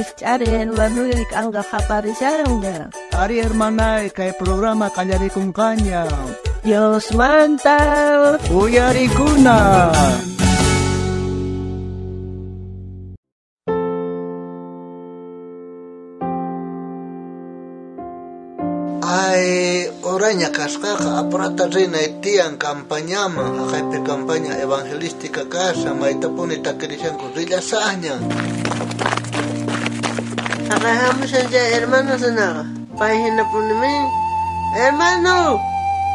Rijch'ari hermanoy k'anqa qaparishanqa. Ari hermanay, kay programa qallarikunqaña. Diosmanta uyarikuna. Ay, oraña kasqaqa apurata rinay tiyan campañaman, haqaypi campaña evangelística kashan, maytapuni takirishanku rillasaqña. Haqay hamushan chay hermano sinaqa, pay hinapunimin. Hermano!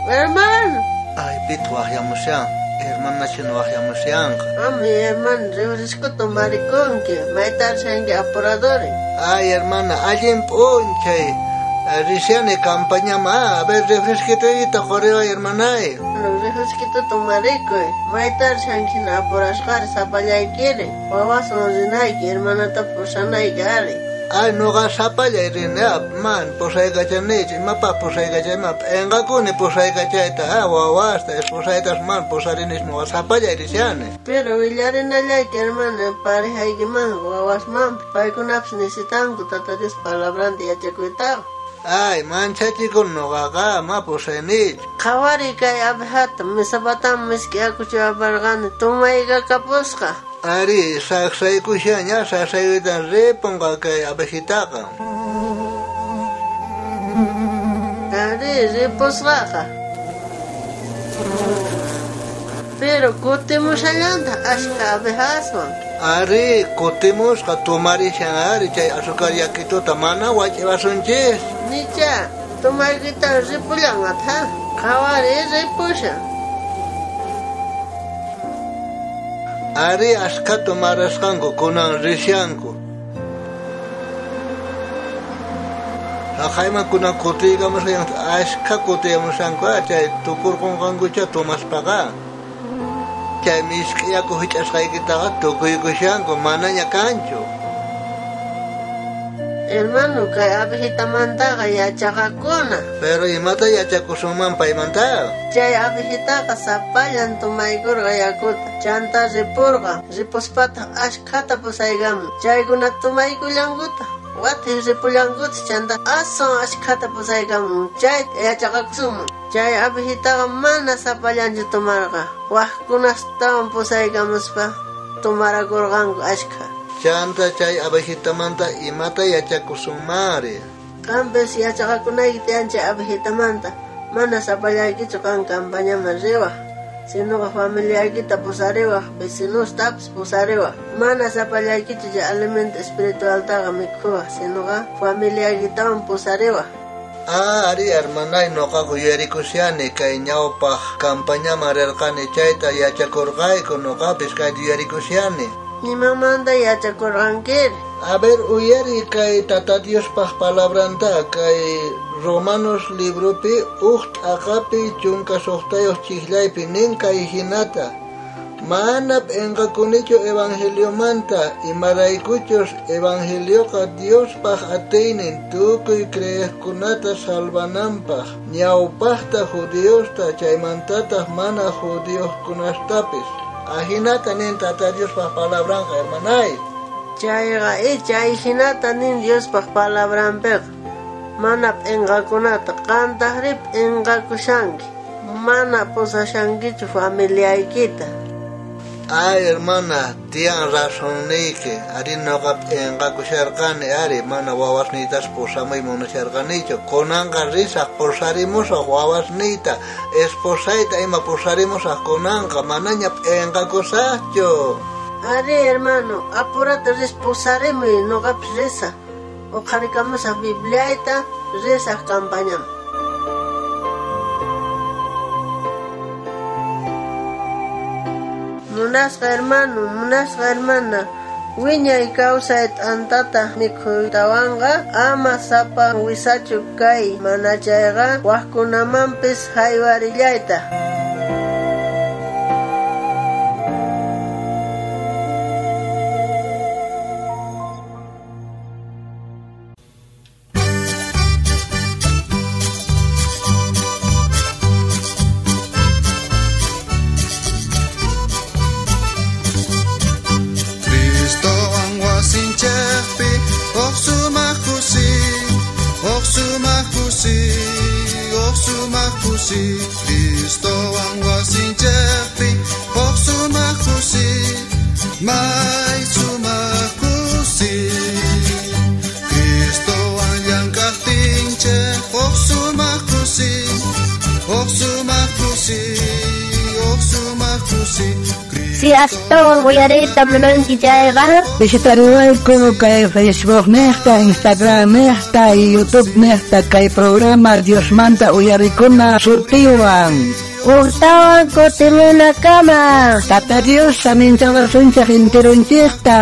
Hermano! Ay, pit waqyamushan, hermana chin waqyamushanqa. Ami, hermano, refresco tomarikunki, maytar shanki apuradores. Ay, hermana, allin p'unchay. Rishani campaña ma, a ver, refresquito qoriway hermanay. Refresquito tomarikuy, maytar shankina apurashqari sapallaykiri, wawaswan rinayki, hermanata pusanayki ari. Ay, noqa sapallay rini, man, pusaykachanich, imapaq pusaykachayman, p'enqakuni pusaykachayta, wawasta, esposaytas man, pusarinis noqa sapallay rishani. Pero willarinallayki, hermana, parejaykiman, wawasman, paykunapis necesitanku Tata Dios palabranta yachakuytaqa. Ay, manchachikun noqaqa, ma pusaynich. Qhawari kay abejata, misapatan misk'i yakuchu aparqani, tumaykakapusqa. Ari, saqsaykushaña, saqsaykuytan ripunqa kay abejitaqa. Ari, ripusqaqa. Pero kutimushallantaq ashka abejaswan. Ari, kutimusqa tumarishan ari, chay azúcar yakituta mana wach'iwasunchis. Nicha, tumaykita ripullanqataq, qhawari ripushan. Ari, ashka tumarasqanku kunan rishanku. Haqayman kunan kutiykamusqan ashka kutiyamushanku, chay tukurqunqankucha tumaspaqa. Chay misk'i yaku hich'asqaykitaqa tukuykushanku, manaña kanchu. Hermano, kay abejitamantaqa yachaqakuna. Pero imata yachakusunman paymanta? Chay abejitaqa sapallan tumaykurqa yakuta, chanta ripurqa, ripuspataq ashkhata pusaykamun. Chaykuna tumaykullankuta, watij ripullankuta, chanta aswan ashkhata pusaykamun. Chay yachaqakusunman. Chay abejitaqa mana sapallanchu tumarqa, wajkunastawan pusaykamuspa tumarakurqanku ashkha. Chanta chay abejitamanta imata yachakusunmari. Qampis yachaqakunayki tiyan chay abejitamanta, mana sapallaykichu qan campañaman riwaq, sinuqa familiaykita pusariwaq, vecinostapis pusariwaq. Mana sapallaykichu chay alimento espiritualtaqa mikhuwaq, sinuqa familiaykitawan pusariwaq. Ah, ari, hermanay, noqaku yuyarikushani kay ñawpaq campañaman rirqani chayta yachakurqayku, noqapis kayta yuyarikushani. Imamanta yachakurqankiri? A ver, uyari kay Tata Diospaq palabranta, kay Romanos libropi uj t'aqapi 16 chiqllaypi nin kay hinata. Mana p'enqakunichu evangeliomanta, imaraykuchus evangelioqa Diospaq atiynin tukuy creeqkunata salvananpaq, ñawpaqta judiosta chaymantataq mana judiokunastapis. Ajinata nin Tata Diospaq palabranqa, hermanay. Chayqa chay hinata nin Diospaq palabranpiqa. Mana p'enqakunata qantaqri p'enqakushanki, mana pusashankichu familiaykita. Ay, hermana, tiyan razonniyki, ari noqa p'enqakusharqani, ari mana wawasniytas pusamuy munasharqanichu. Kunanqa risaq pusarimusaq wawasniyta, esposayta ima pusarimusaq kunanqa, manaña p'enqakusaqchu. Ari, hermano, apurata ris pusarimuy, noqapis risaq. Uqharikamusaq Bibliayta, risaq campañaman. Munasqa hermano, munasqa hermana, wiñay kawsay t'antata mikhuytawanqa ama sapa wisachu kay, mana chayqa wajkunamanpis haywarillayta. Cristo anwasinchejpi. kusi, Cristowan wasinchejpi, huk sumaq kusi, may sumaq kusi. Cristowan llank'ajtinchej, huk sumaq kusi, huk sumaq kusi, huk sumaq kusi. Si astawan uyariyta munanki chayqa, Visitariwayku kay Facebook nejta, Instagram nejta y YouTube nejta kay programa Diosmanta uyarikuna sutiwan. Ujtawan kutimunakama. Tata Dios saminchawasunchej enteronchejta.